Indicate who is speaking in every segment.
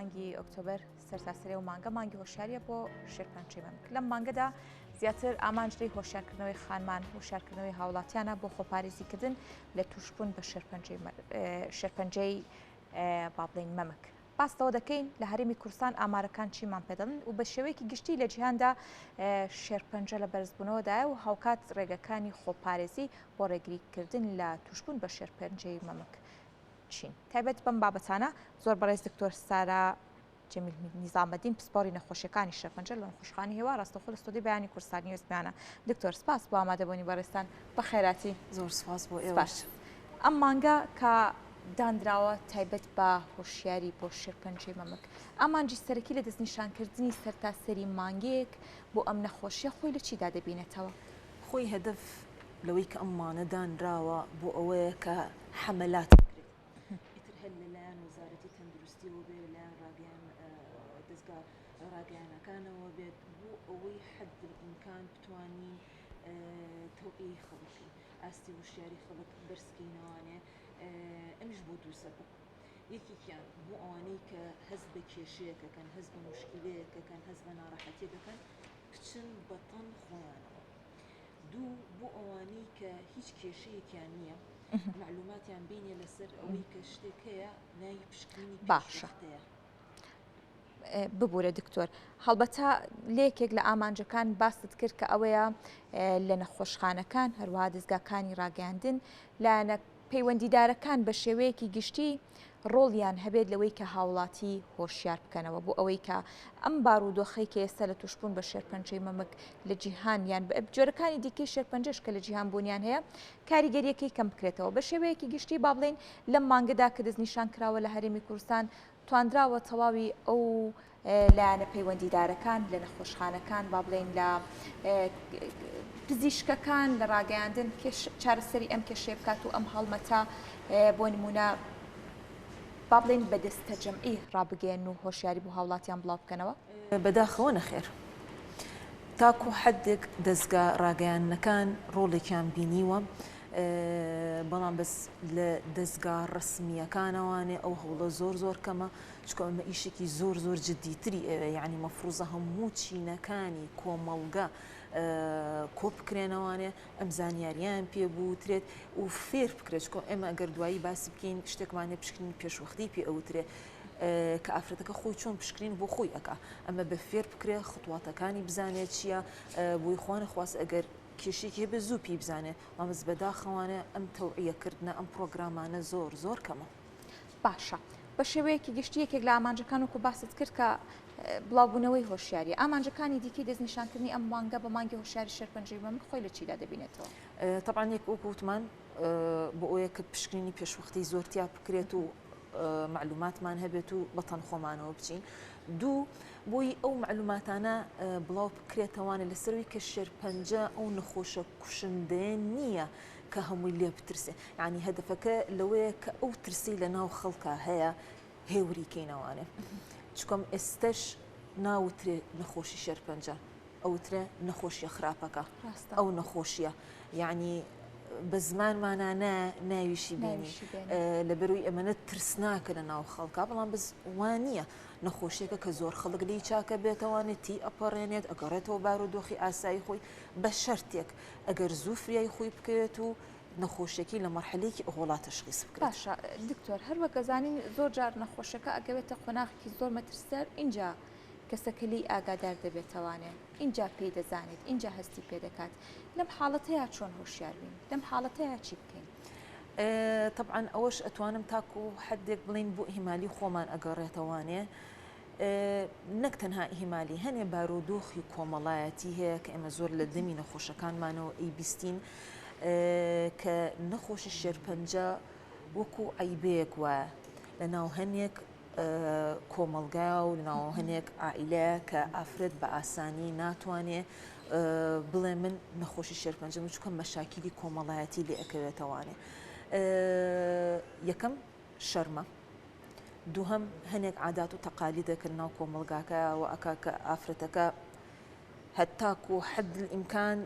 Speaker 1: مانگی ئۆکتۆبەر سەرتاسەری ئەو مانگە مانگی هۆشیاریە بۆ شێرپەنجەی مەمک لەم مانگەدا زیاتر ئامانج لێی هۆشیارکردنەوەی خانمان هۆشیارکردنەوەی هاوڵاتیانە بۆ خۆپارێزیکردن لە تووشبوون بە شێرپەنجەی با بڵێین مەمک. باس لەوە دەکەین لە هەرێمی کوردستان ئامارەکان چیمان پێدەڵێن و بە شێوەیەکی گشتی لە جیهاندا شێرپەنجە لە بەرزبوونەوەدایە و هاوکات ڕێگەکانی خۆپارێزی بۆ ڕێگریکردن لە تووشبوون بە شێرپەنجەی مەمک چین. تایبەت بەم بابەتانە زۆر بەڕێز دکتۆر سارا جەمیل نیزامەدین پسپۆڕی نەخۆشیەکانی شێرپەنجە لە نەخۆشخانەی هیوا ڕاستەوخۆ لە ستۆدیۆی بەیانی کوردستان نیوز میانە. دکتۆر سپاس بۆ ئامادەبوونی بەڕێزتان بەخێراتی.
Speaker 2: زۆر سپاس بۆ ئێوەش.
Speaker 1: ئەم مانگە کە دانراوە تایبەت بە هۆشیاری بۆ شێرپەنجەی مەمک، ئامانجی سەرەکی لە دەستنیشانکردنی سەرتاسەری مانگێک بۆ ئەم نەخۆشیە خۆی لە چیدا دەبینێتەوە؟
Speaker 2: خۆی هەدەف لەوەی کە ئەم مانە دانراوە بۆ ئەوەیە کە حەمەلات بکرێت ئیتر هەر لەلایەن وەزارەتی تەندروستیەوە بێ لەلایەن ڕاگەیان دەزگا ڕاگەیانەکانەوە بێت بۆ ئەوەی حد الامکان بتوانین تەوعیەی خەڵک بکەین ئاستی وشیاری خەڵک بەرزکەینەوانێ ئەمیش بۆ دوو سەبەب یەکێکیان بۆ ئەوانەی کە هەست بە کێشەیەکەکەن هەست بە مشکلەیەکەکەن هەست بە ناڕەحەتیەکەکەن بچن بەتەن خۆیانەوە دوو بۆ ئەوانەی کە هیچ کێشەیەکیان نییە مەعلوماتیان بینێ لەسەر ئەوەی کە شتێک هەیە ناوی پشکنینی
Speaker 1: باشە.
Speaker 2: پێشوەختەیە.
Speaker 1: ببورە دکتۆر هەڵبەتە لەیەکێک لە ئامانجەکان باست کرد کە ئەوەیە لە نەخۆشخانەکان هەروەها دەزگاکانی ڕاگەیاندن لایەنە پەیوەندیدارەکان بە شێوەیەکی گشتی ڕۆڵیان هەبێت لەوەی کە هاوڵاتی هۆشیار بکەنەوە بۆ ئەوەی کە ئەم بارودۆخەی کە ئێستا لە توشبوون بە شێرپەنجەی مەمک لە جیهان یان جۆرەکانی دیکەی شێرپەنجەش کە لە جیهان بوونیان هەیە کاریگەریەکەی کەم بکرێتەوە بە شێوەیەکی گشتی با بڵێین لەم مانگەدا کە دەستنیشان کراوە لە هەرێمی کوردستان توانراوە تەواوی ئەو لایەنە پەیوەندیدارەکان لە نەخۆشخانەکان با بڵێین لە پزیشکەکان لە ڕاگەیاندن چارەسەری ئەم کێشەیە بکات و ئەم هەڵمەتە بۆ نمونە با بڵێین بە دەستەجەمعی ڕابگەیەن و هۆشیاری بۆ هاوڵاتیان بڵاو بکەنەوە؟
Speaker 2: بەداخەوە نەخێر. تاکو حەدێک دەزگا ڕاگەیاندنەکان ڕۆڵێکیان بینیوە، بەڵام بەس لە دەزگا ڕەسمییەکانەوانێ ئەو هەوڵە زۆر زۆر کەمە، چونکە ئەمە ئیشێکی زۆر زۆر جدیتری ئەوێ، یەعنی مەفروزە هەموو چینەکانی کۆمەڵگە کۆ بکرێنەوانێ، ئەم زانیارییان پێ بوترێت و فێر بکرێت، چونکە ئێمە ئەگەر دوایی باسی بکەین شتێکمان هەیە پشکنینی پێشوەختەی پێ ئەوترێ کە ئافرەتەکە خۆی چۆن پشکنین بۆ خۆی ئەکا، ئەمە بە فێر بکرێ خطواتەکانی بزانێت چییە، بۆی خوا نەخواست ئەگەر کێشەیەکی هەبێ زوو پێی بزانێ، بەڵام بەس بەداخەوانە ئەم تەوعیە کردنە ئەم پڕۆگرامانە زۆر زۆر کەمە.
Speaker 1: باشە بە شێوەیەکی گشتی یەکێک لە ئامانجەکان وەکو باست کرد کە بڵاوبوونەوەی هۆشیاریە، ئامانجەکانی دیکەی دەستنیشانکردنی ئەم مانگە بە مانگی هۆشیاری شێرپەنجەی مەمک خۆی لە چیدا دەبینێتەوە؟
Speaker 2: تەبعەن یەک وەکو وتمان بۆ ئەوەیە کە پشکنینی پێشوەختەی زۆر تیا بکرێت و مەعلوماتمان هەبێت و بەتەن خۆمانەوە بچین. دوو بۆی ئەو مەعلوماتانە بڵاو بکرێتەوانە لەسەروی کە شێرپەنجە ئەو نەخۆشە کوشندەیە نییە کە هەمووی لێ بترسێ یانی هەدەفەکە لەوەیە کە ئەو ترسەی لە ناو خەڵکا هەیە هێوری کەینەوانێ چکم ئێستەش ناوترێ نەخۆشی شێرپەنجە ئەوترێ نەخۆشیە خراپەکە ئەو نەخۆشیە یعنی بە زمانمانە ناویشی بینی لەبەروی ئەمەە ترسناکە لە ناو خەڵکا بەڵام بەس وان نییە نەخۆشیەکە کە زۆر خەڵک لی چاکە بێتەوانێت تی ئەپەڕێنێت ئەگەڕێتەوە بارودۆخی ئاسایی خۆی بە شەرتێک ئەگەر زوو فریای خۆی بکەوێت و نەخۆشیەکەی لە مەرحەلەیەکی ئەوڵا تەشخیس بکرێت.
Speaker 1: باشە دکتۆر هەر وەک ئەزانین زۆر جار نەخۆشەکە ئەکەوێتە قۆناغێکی زۆر مەترسیدار ئینجا کەسەکە لێی ئاگادار دەبێتەوانێ ئینجا پێی دەزانێت ئینجا هەستی پێ دەکات لەم حاڵەتەیا چۆن هۆشیار بین لەم حاڵەتەیا چی بکەین؟
Speaker 2: تەبعەن ئەوەش ئەتوانم تاکو حەدێک بڵێین بۆ ئیهمالی خۆمان ئەگەڕێتەوانێ نەک تەنها ئیهمالی هەنێ بارودۆخی کۆمەڵایەتی هەیە کە ئێمە زۆر لە دەمی نەخۆشەکانمانەوە ئەیبیستین کە نەخۆشی شێرپەنجە وەکو عەیبەیەک وایە لە ناو هەنێک کۆمەڵگا و لە ناو هەنێک عائیلەیە کە ئافرەت بە ئاسانی ناتوانێ بڵێ من نەخۆشی شێرپەنجەم چونکە مەشاکیلی کۆمەڵایەتی لێ ئەکەوێتەوانێ یەکەم شەرمە دووهەم هەنێک عادات و تەقالیدە کە لەناو کۆمەڵگاکە و ئەکا کە ئافرەتەکە هەتاکو حد الامکان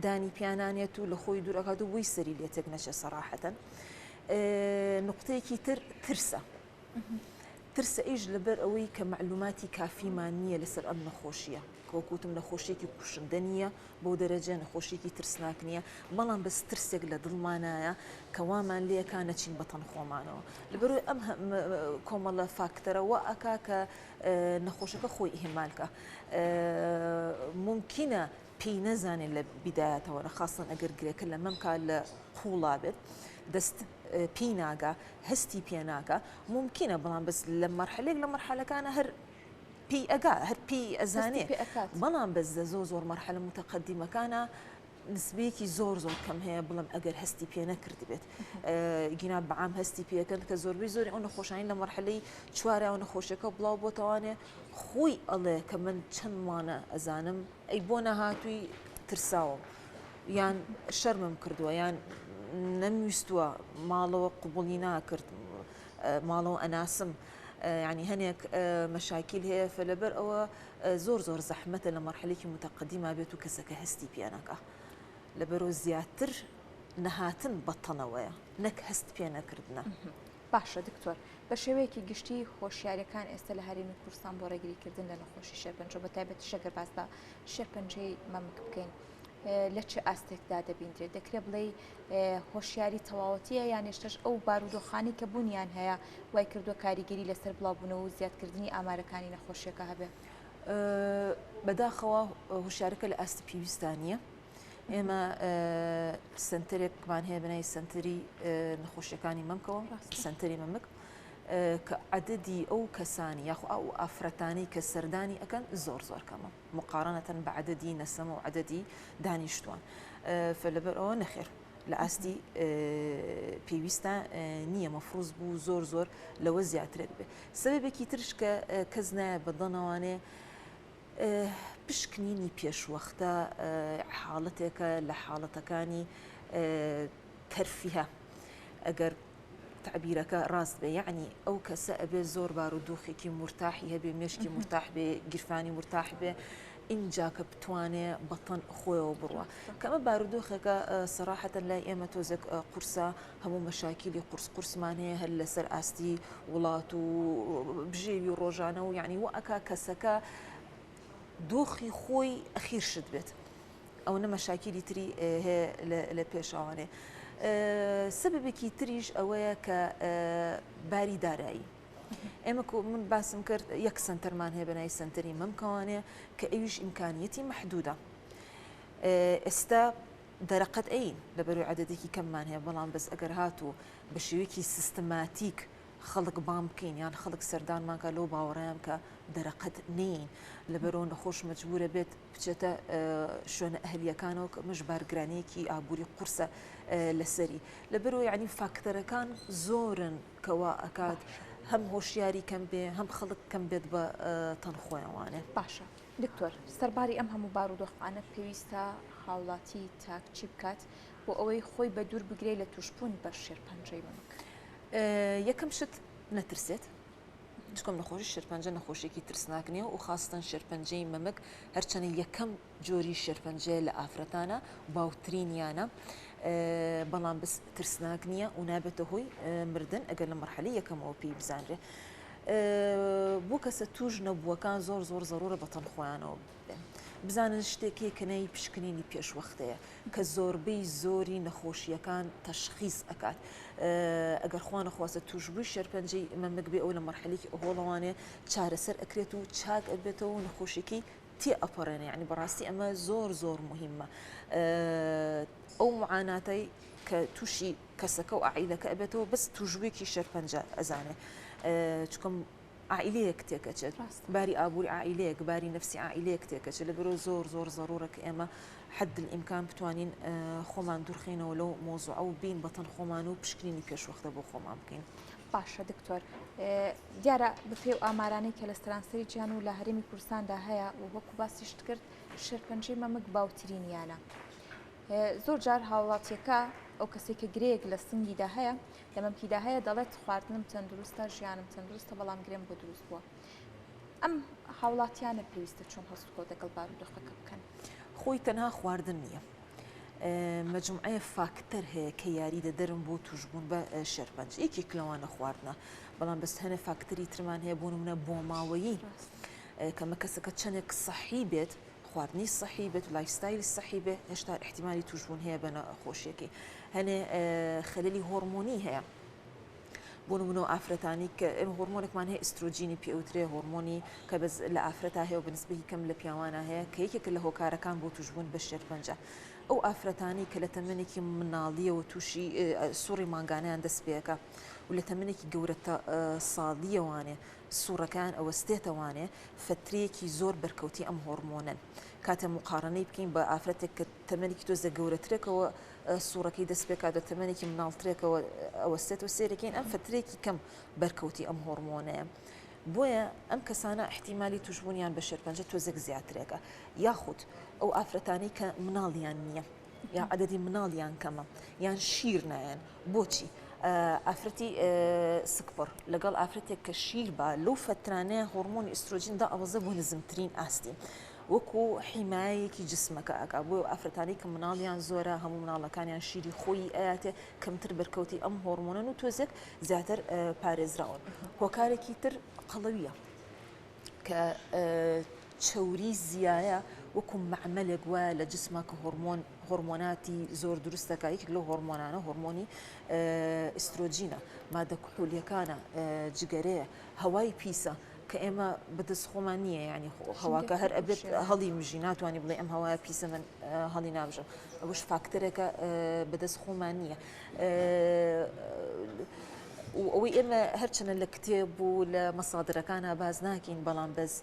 Speaker 2: دانی پیانانێت و لە خۆی دوور ئەکات و بۆی سەری لێ تێک نەچێت سەراحەتەن نقطەیەکی تر ترسە. ترسەیش لەبەر ئەوەی کە مەعلوماتی کافیمان نییە لەسەر ئەم نەخۆشییە. کە وەک وتم نەخۆشییەکی کوشندە نییە بەو دەرەجە، نەخۆشییەکی ترسناک نییە، بەڵام بەس ترسێک لە دڵمانایە کە وامان لێکا نەچین بەتەن خۆمانەوە. لەبەرئەوەی ئەم کۆمەڵە فاکتەرە وا ئەکا کە نەخۆشەکە خۆی ئیهمال کا. مومکینە پێی نەزانێت لە بیدایەتەوە نە خاستەن ئەگەر گرێکە لە مەمکا لە قوڵا بێت دەست پێی ناگا هەستی پێ ناکا مومکینە بەڵام بەس لە مەرحەلێک لە مەرحەلەکانە هەر پێی ئەگا هەر پێی ئەزانێ بەڵام بەس لە زۆر زۆر مەرحەلە متەقەدیمەکانە نسبەیەکی زۆر زۆر کەم هەیە بڵم ئەگەر هەستی پێ نەکردبێت گینا بەعام هەستی پێکەن کە زۆربەی زۆری ئەو نەخۆشانی لە مەرحەلەی چوارە و نەخۆشیەکە بڵاو بۆتەوانێ خۆی ئەڵێ کە من چەند مانە ئەزانم ئەی بۆ نەهاتووی ترساوم یان شەرمم کردووە یان نەمویستووە ماڵەوە قوبڵی ناکرد ماڵەوە ئەناسم ینی هەنێک مەشاکیل هەیە فە لەبەر ئەوە زۆر زۆر زەحمەتە لە مەرحەلێکی متەقەدیما بێت و کەسەکە هەستی پێ نەکا لەبەرەوە زیاتر نەهاتن بەتەنەوەیە نەک هەست پێ نەکردنە.
Speaker 1: باشە دکتۆر بە شێوەیەکی گشتی هۆشیاریەکان ئێستا لە هەرێمی کوردستان بۆ ڕێگریکردن لە نەخۆشی شێرپەنجە بە تایبەتیش ئەگەر باس لە شێرپەنجەی مەمک بکەین لە چ ئاستێکدا دەبیندرێت دەکرێت بڵێ هۆشیاری تەواوەتیە یان هێشتاش ئەو بارودۆخانی کە بوونیان هەیە وای کردووە کاریگەری لەسەر بڵاوبوونەوە و زیادکردنی ئامارەکانی نەخۆشیەکە هەبێ؟
Speaker 2: بەداخەوە هۆشیارەکە لە ئاستی پێویستدا نییە. ئێمە سنتەرێکمان هەیە بەناوی سنتەری نەخۆشیەکانی مەمکەوە سنتەری مەمک کە عددی ئەو کەسانی یاخۆ ئەو ئافرەتانی کە سەردانی ئەەکەن زۆر زۆر کەمە مقارنەتەن بە عددی نەسەمە و عددی دانیشتوان فلەبەر ئەوە نەخێر لە ئاستی پێویستە نییە مەفروز بوو زۆر زۆر لەوە زیاترێک بێ سەبەبێکی ترش کە کەس نایە بەدەنەوانێ پشکنینی پێشوەختە حاڵەتێکە لە حاڵەتەکانی تەرفیه ئەگەر تەعبیرەکە ڕاست بێ یەعنی ئەو کەسە ئەبێ زۆر بارودۆخێکی مورتاحی هەبێ مێشکی مورتاح بێ گیرفانی مورتاح بێ ئینجا کە بتوانێ بەتەن خۆیەوە بڕوا کە ئەمە بارودۆخێکە سەراحەتەن لای ئێمە تۆزێک قورسە هەموو مەشاکیلی قورس قورسمان هەیە هەر لەسەر ئاستی وڵات و بژێوی ڕۆژانە و یعنی وا ئەکا کەسەکە دۆخی خۆی ئەخیر شت بێت ئەوەنە مەشاکیلی تری هەیە لە پێشەوانێ سەبەبێکی تریش ئەوەیە کە باری دارایی ئێمە من باسم کرد یەک سنتەرمان هەیە بەناوی سنتەری مەمکەوانێ کە ئەویش ئیمکانیەتی مەحدودە ئێستا دەرەقەت ئەین لەبەروی عەدەدێکی کەممان هەیە بەڵام بەس ئەگەر هاتوو بە شێوەیەکی سیستماتیک خەڵک بانگ بکەین یان خەڵک سەردانمان کە لەو باوەڕیان کە دەرەقەت نین لەبەرەوە نەخۆش مەجبورە بێت بچێتە شوێنە ئەهلیەکانەوە کە ئەمەش بارگرانیەکی ئابووری قورسە لەسەری لەبەرەوە یعنی فاکتەرەکان زۆرن کەوا ئەکات هەم هۆشیاری کەم بێ هەم خەڵک کەم بێت بە تەن خۆیانوانێ.
Speaker 1: باشە دکتۆر سەرباری ئەم هەموو بارودۆخانە پێویستە هاوڵاتی تاک چی بکات بۆ ئەوەی خۆی بە دوور بگرێت لە توشبوون بە شێرپەنجەی مەمک؟
Speaker 2: یەکەم شت نەترسێت چکم نەخۆشی شێرپەنجە نەخۆشیێکی ترسناک نییە و خاستەن شێرپەنجەی مەمک هەرچەنە یەکەم جۆری شێرپەنجەیە لە ئافرەتانە باوترینیانە بەڵام بس ترسناک نییە و نابێتە هۆی مردن ئەگەر لە مەرحەلەی یەکەمەوە پێی بزانرێ بۆ کەسە توش نەبووەکان زۆر زۆر زەرورە بەتەن خۆیانەوە بێن بزانن شتێکی کە ناوی پشکنینی پێشوەختەیە کە زۆربەی زۆری نەخۆشییەکان تەشخیس ئەکات ئەگەر خوا نەخواستە توشبووی شێرپەنجەی مەمک بێ ئەو لە مەرحەلێکی ئەهۆڵەوانێ چارەسەر ئەکرێت و چاک ئەبێتەوە و نەخۆشیەکەی تێ ئەپەڕێنێ یعنی بەڕاستی ئەمە زۆر زۆر مهمە ئەو معاناتەی کە تووشی کەسەکە و عائیلەکە ئەبێتەوە بەس توشبوویەکی شێرپەنجە ئەزانێ چونکە عائیلەیەک تێکەچێت باری ئابووری عائیلەیەک باری نەفسی عائیلەیەک تێکەچێت لەبەرەوە زۆر زۆر زەرورە کە ئێمە حد الامکان بتوانین خۆمان دوورخەینەوە لەو مۆزوعە و بین بەتەن خۆمان و پشکنینی پێشوەختە بۆ خۆمان بکەین.
Speaker 1: باشە دکتۆر دیارە بەپێی ئەو ئامارانەی کە لە سەرانسەری جیهان و لە هەرێمی کوردستاندا هەیە و وەکو باسیشت کرد شێرپەنجەی مەمک باوترینیانە زۆر جار هاوڵاتیەکە ئەو کەسێک کە گرەیەک لە سنگیدا هەیە لە مەمکیدا هەیە دەڵێت خواردنم تەندروستە ژیانم تەندروستە بەڵام گرێم بۆ دروست بووە ئەم هاوڵاتیانە پێویستە چۆن هەڵسوکەوت لەگەڵ بارودۆخەکە بکەن؟
Speaker 2: خۆی تەنها خواردن نییە. مەجموعەیە فاکتەر هەیە کە یاریدەدەرن بۆ تووشبوون بە شێرپەنجە، یەکێک لەوانە خواردنە، بەڵام بەس هەنێ فاکتەری ترمان هەیە بۆ نمونە بۆماوەیی کەمە کەسەکە چەندێک سەحی بێت خواردنی سەحی بێت lifestyle ی سەحی بێت هێشتا ئیحتیمالی تووشبوون هەیە بە نەخۆشیەکەی هەنێ خەلەلی هۆرمۆنی هەیە بۆ نمونە ئافرەتانی کە ئێمە هۆرمۆنێکمان هەیە ئیسترۆجینی پێوترێ هۆرمۆنی کە بەس لە ئافرەتا هەیە و بەنسبەی کەم لە پیاوانە هەیە کە یەکێکە لە هۆکارەکان بۆ تووشبوون بە شێرپەنجە ئەو ئافرەتانی کە لە تەمەنێکی مناڵیەوە تووشی سوڕی مانگانیان دەست پێەکە و لە تەمەنێکی گەورە ساڵیەوانێ سوڕەکەیان ئەوەستێتەوانێ فەترەیەکی زۆر بەرکەوتی ئەم هۆرمۆنەن کاتێ موقارەنەی بکەین بە ئافرەتێک کە تەمەنێکی تۆزێ گەورەترێکەوە سوڕەکەی دەست پێکات بە تەمەنێکی مناڵترێکەوە ئەوەستێتەوە سێرەکەین ئەم فەترەیەکی کەم بەرکەوتی ئەم هۆرمۆنەیە بۆیە ئەم کەسانە احتیمالی توشبوونیان بە شێرپەنجە تۆزێک زیاترێکە یاخود ئەو ئافرەتانەی کە مناڵیان نییە یا عەدەدی مناڵیان کەمە یان شیر نایەن بۆچی ئافرەتی سکپڕ لەگەڵ ئافرەتێک کە شیر با لەو فەترانەیە هۆرمۆنی ئیسترۆجین دائەوەزێ بۆ نزمترین ئاستی وەکو حیمایەکی جسمەکە ئەکا بۆیە ئافرەتانی کە مناڵیان زۆرە هەموو مناڵەکانیان شیری خۆی ئەیاتێ کەمتر بەرکەوتی ئەم هۆرمۆنەن و تۆزێک زیاتر پارێزراون هۆکارێکی تر قەڵەویە کە چەوری زیایە وەکو مەعمەلێک وایە لە جسما کە هۆرمۆن هۆرمۆناتی زۆر دروست دەکات یەکێک لەو هۆرمۆنانە هۆرمۆنی ئیسترۆجینە مادە کحولیەکانە جگەرەیە هەوای پیسە کە ئێمە بەدەست خۆمان نییە یعنی هەواکە هەر ئەبێت هەڵی مژی ناتوانانی بڵێ ئەم هەوایە پیسە من هەڵی نابژم ئەوش فاکتەرێکە بەدەست خۆمان نییە. و ئەوەی ئێمە هەرچەنە لە کتێب و لە مەسادرەکانە باز ناکەین بەڵام بەس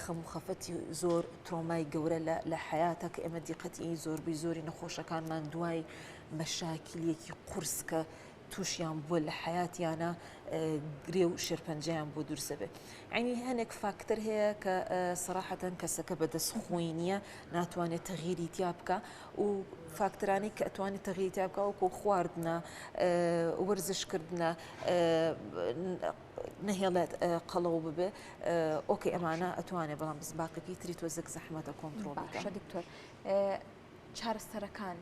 Speaker 2: خەم و خەفەتی زۆر ترۆمای گەورە لە حەیاتە کە ئێمە دیقەتی زۆربەی زۆری نەخۆشەکانمان دوای مەشاکیلێکی قورس کە تووشیان بووە لە حەیاتیانە گرێ و شێرپەنجەیان بۆ دروست دەبێت یعنی هەنێک فاکتەر هەیە کە سەراحەتەن کەسەکە بەدەست خۆی نییە ناتوانێت تەغیری تیا بکە و فاکتەرانی کە ئەتوانێت تەغیری تیا بکە وەکو خواردنە وەرزشکردنە نەهێڵێت قەڵەو ببێ okay ئەمانە ئەتوانێ بەڵام بس باقیەکەی تری تۆزێک زەحمەتە کۆنترۆڵ بکە.
Speaker 1: باشە دکتۆر چارەسەرەکان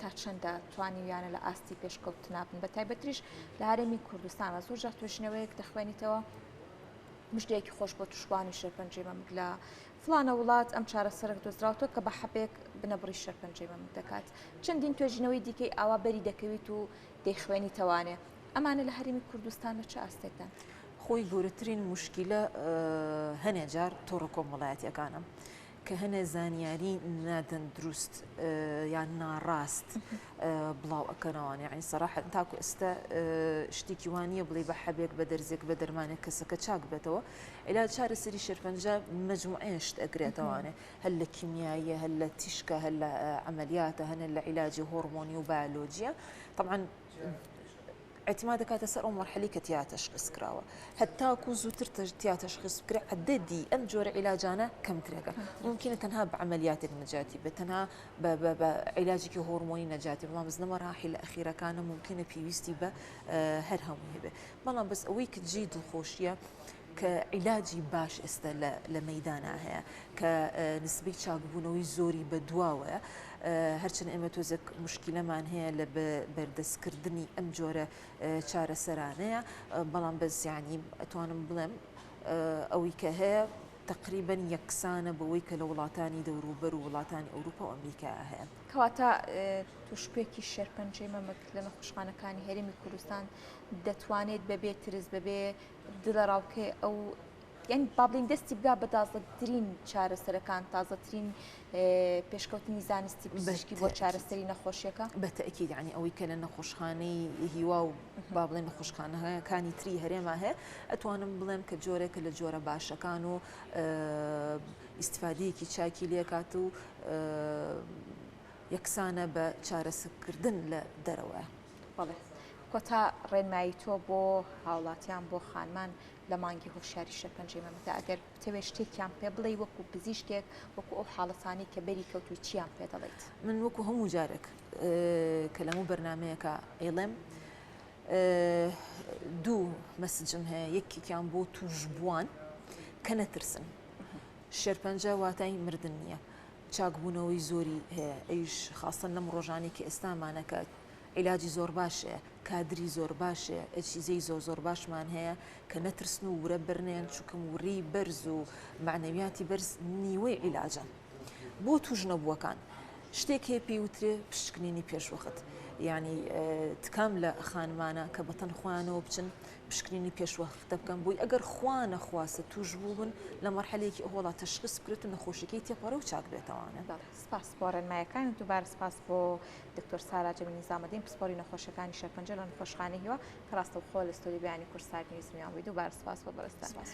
Speaker 1: تا چەندە توانیویانە لە ئاستی پێشکەوتنا بن بە تایبەتریش لە هەرێمی کوردستانە زۆر جار توێژینەوەیەک دەخوێنیتەوە مژدەیەکی خۆش بۆ توشبوانی شێرپەنجەی مەمک لە فڵانە وڵات ئەم چارەسەرە دۆزراوەتەوە کە بە حەبێک بنەبڕی شێرپەنجەی مەمک دەکات چەندین توێژینەوەی دیکەی ئاوا بەری دەکەویت و دەیخوێنیتەوانێ ئەمانە لە هەرێمی کوردستان لە چ ئاستێکدان؟
Speaker 2: خۆی گەورەترین موشکیلە هەنێ جار تۆڕە کۆمەڵایەتیەکانە کە هەنێ زانیاری نادەندروست یان ناڕاست بڵاو ئەکەنەوە یعنی سەراحەت تاکو ئێستا شتێکی وا نییە بڵێ بە حەبێک بە دەرزێک بە دەرمانێک کەسەکە چاک بێتەوە عیلاج چارەسەری شێرپەنجە مەجموعەیە شت ئەگرێتەوانێ هەر لە کیمیاییە هەر لە تیشکە هەر لە عەمەلیاتە هەنە لە عیلاجی هۆرمۆنی و بایۆلۆجیە طبعا اعتماد دەکاتە سەر ئەو مەرحەلەی کە تیا تەشخیص کراوە هەتاکو زووتر تیا تەشخیص بکرێت عەدەدی ئەم جۆرە عیلاجانە کەمترەکە ممکنە تەنها بە عەمەلیاتێک نەجاتی بێت تەنها بە عیلاجێکی هۆرمۆنی نەجاتی بەڵام بەس لە مەراحیلە ئەخیرەکانە ممکنە پێویستی بە هەر هەمووی هەبێ بەڵام بەس ئەوەی کە جێی دڵخۆشیە کە عیلاجی باش ئێستا لە مەیدانا هەیە کە نسبەی چاکبوونەوەی زۆری بەدواوەیە هەرچەند ئێمە تۆزێک مشکلەمان هەیە لە بەردەستکردنی ئەم جۆرە چارەسەرانەیە بەڵام بەس یعنی ئەتوانم بڵێم ئەوەی کە هەیە تقریبا یەکسانە بەوەی کە لە وڵاتانی دەوروبەر و وڵاتانی ئەوروپا و ئەمریکا هەیە.
Speaker 1: کەواتە توشبووێکی شێرپەنجەی مەمک لە نەخۆشخانەکانی هەرێمی کوردستان دەتوانێت بەبێ ترس بەبێ دڵەڕاوکێ ئەو یان با بڵێین دەستی بگا بە تازەترین چارەسەرەکان تازەترین پێشکەوتنی زانستی پزیشکی بۆ چارەسەری نەخۆشیەکە؟
Speaker 2: بە تەئکید یانی ئەوەی کە لە نەخۆشخانەی هیوا و با بڵێن نەخۆشخانەکانی تری هەرێما هەیە ئەتوانم بڵێم کە جۆرێکە لە جۆرە باشەکان و ئیستفادەیەکی چاکی لێکات و یەکسانە بە چارەسەکردن لە دەرەوە.
Speaker 1: بەڵێ. کۆتا ڕێنمایی تۆ بۆ هاوڵاتیان بۆ خانمان لە مانگی هۆشیاری شێرپەنجەی مەمکدا ئەگەر بتەوێت شتێکیان پێ بڵێی وەکو پزیشکێک وەکو ئەو حاڵەتانەی کە بەری کەوتووی چیان پێ دەڵێیت؟
Speaker 2: من وەکو هەموو جارێک کە لەموو بەرنامەیەکە ئەیڵێم دوو مەسجم هەیە یەکێکیان بۆ تووشبووان کە نەترسن شێرپەنجە واتای مردن نییە. چاکبوونەوەی زۆری هەیە ئەویش خاستەن لەم ڕۆژانەی کە ئێستامانە کە عیلاجی زۆر باش هەیە کادری زۆر باش هەیە ئەجهیزەی زۆر زۆر باشمان هەیە کە نەترسن و ورە برنێن چونکم ورەی بەرز و مەعنەویاتی بەرز نیوەی عیلاجە بۆ توش نەبووەکان شتێک هەیە پێی وترێ پشکنینی پێشوەخت یعنی تکام لە خانمانە کە بەتەن خۆیانەوە بچن پشکنینی پێشوەختە بکەن بۆی ئەگەر خوا نەخواستە توش بووبن لە مەرحەلەیەکی ئەوهۆڵا تەشخیس بکرێت و نەخۆشیەکەی تێپەڕێ و چاک بێتەوانە.
Speaker 1: بەڵێ سپاس بۆ ڕێنمایەکانت دووبارە سپاس بۆ دکتۆر سارا جەمیل نیزامەدین پسپۆری نەخۆشیەکانی شێرپەنجە لە نەخۆشخانەی هیوا کە ڕاستەوخۆ لە ستۆدیۆی بەیانی کوردستات نیوز میوان بووی دووبارە سپاس بۆ بەڕێزتان.
Speaker 2: سپاس.